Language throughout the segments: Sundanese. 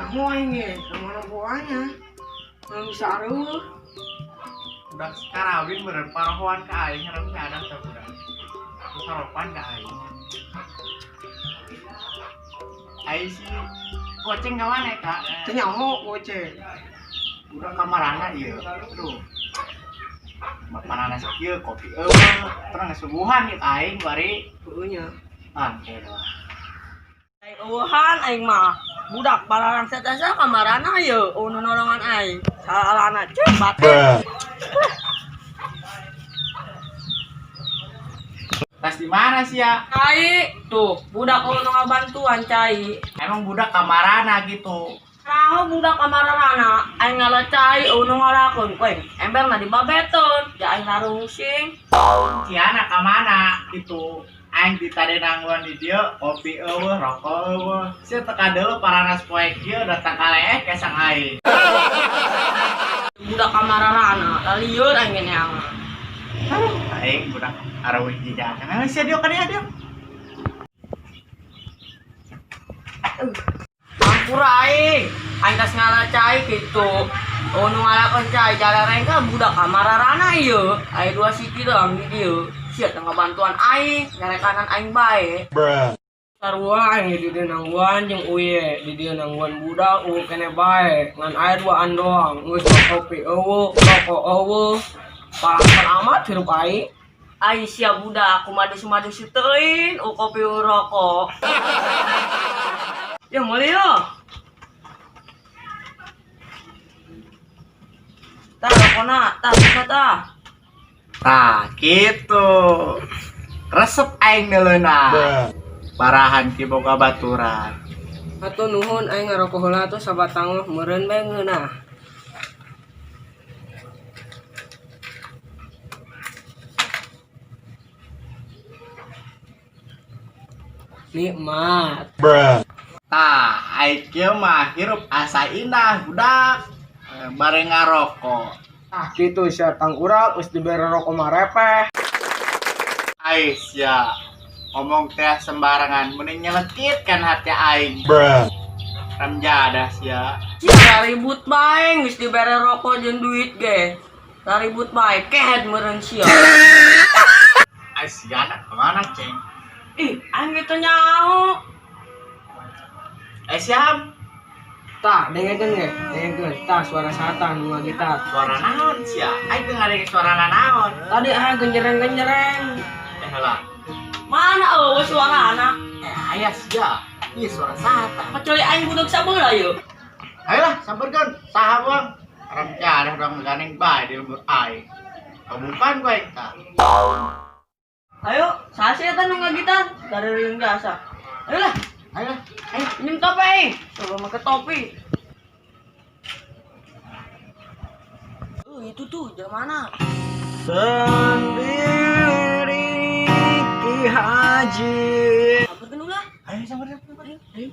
Nyaho aing ge, kamana boanya. Nggak bisa areuh. Budak karawin meureun parohoan ka aing haram jadah teh budak. Saropan ka aing. Aing si goceng ka mana eta? Teu nyaho goceng. Budak kamarana ieu. Aduh. Mapanana sakieu kopi eueuh. Terang suguhan ieu ka aing bari. Heueuh nya. Ah, lah. Aing eueuhan aing mah. Budak balarang satasa kamarana ieu, eueuh nu nolongan aing. Salana ceuk bate. Tas di mana sih ya? Cai, tuh budak eueuh nu ngabantuan cai. Emang budak kamarana gitu. Raho budak kamarana, aing ngala cai eueuh nu ngalakeun ku aing. Emberna dibabeteun, ja aing larungsing. Ciana kamana gitu. Aing ditade nangguan di dieu, kopi eueuh, rokok eueuh. Sia teka deuleu paranas poe kieu datang ka leeh kesang aing. Budak kamarana, lalieun aing ge neangan. Aing budak areuih jijakan. Sia dieu ka dieu dieu. Ampura aing, aing tas ngala cai kitu. Oh nu ngalakeun cai jalareng ka budak kamarana ieu. Aya dua siki doang di dieu. Sia teu ngabantuan aing, nyarekanan aing bae. Sarua aing di dieu nangguan jeung uye, di dieu nangguan budak eueuh keneh bae. Ngan aya duaan doang, geus kopi eueuh, rokok eueuh. Parah amat hirup aing. Ai sia budak kumadus-madus teuing, oh kopi rokok. Ya meuli yo. Tah rokona, tah rokona tah. Tah, gitu. Resep aing neuleuna. Parahan ki boga baturan. Atuh nuhun aing ngarokok heula atuh sabatang mah meureun bae ngeunah. Nikmat. Tah, aing kieu mah hirup asa indah budak. Bare ngarokok. Ah kitu sia tangkurak geus dibere rokok mah repeh. Ai sia ngomong teh sembarangan mending nyelekit kan hati aing. Ramjadah sia. Sia ribut bae geus dibere rokok jeung duit ge. Ribut bae kehed meureun sia. Ai sia nak kemana ceng? Ih, aing ge teu nyaho. Eh siap. Tah, dengekeun ge, dengekeun. Tah suara satan nu gitar. Suara naon sia? Aing teu ngadenge suara naon. Tadi aing genjereng-genjereng. Eh heula. Mana eueuh suarana? Eh aya sia. Ih suara satan. Kecuali aing budak sabeula ieu. Ayolah samperkeun. Saha buang? Ramjadah urang gandeng bae di lembur aing. Kabukan ku aing tah. Ayo, saha sih eta nu ngagitar? Dari biasa. Ayolah, Ayolah. ayo minum topi aing. Coba make topi. Itu tuh jalan mana? Sendiri Ki Haji. Samperkeun ulah. Ayo samperkeun. Ayo.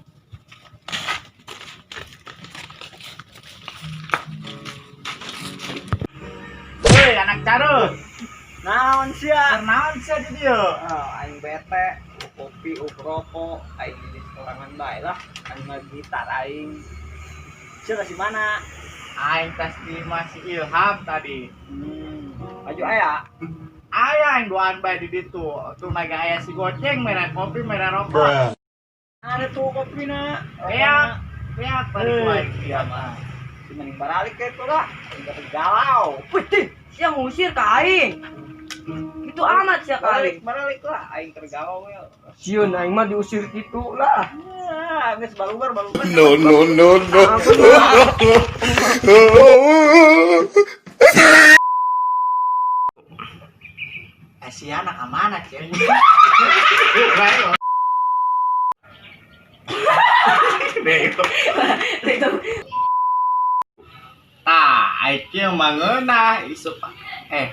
Woi anak carut. Naon sia? Naon sia di dieu? Oh, aing bete, kopi, rokok, aing di sorangan bae lah, aing mah gitar aing. Sia kasih mana? Aing tas di masih Ilham tadi. Maju aya. Aya aing duaan bae di ditu. Tuh naga aya si goceng merah kopi merah rokok. Ada tuh kopina. Beak, beak tadi ku aing. Iya mah. Si mending baralik itu lah. Aing teh galau. Wih, sia ngusir ka aing. Itu amat sia ka Baralik, aing. baralik lah aing tergalau ya. Sieun aing mah diusir kitu lah. Ya, geus balubar balubar. No, no, no, no. Eh si anak mana ceng? Itu. Tah, aing kieu mah ngeunah isup. Eh,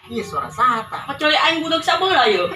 ih suara satan. Kecuali aing budak sabeula ieu.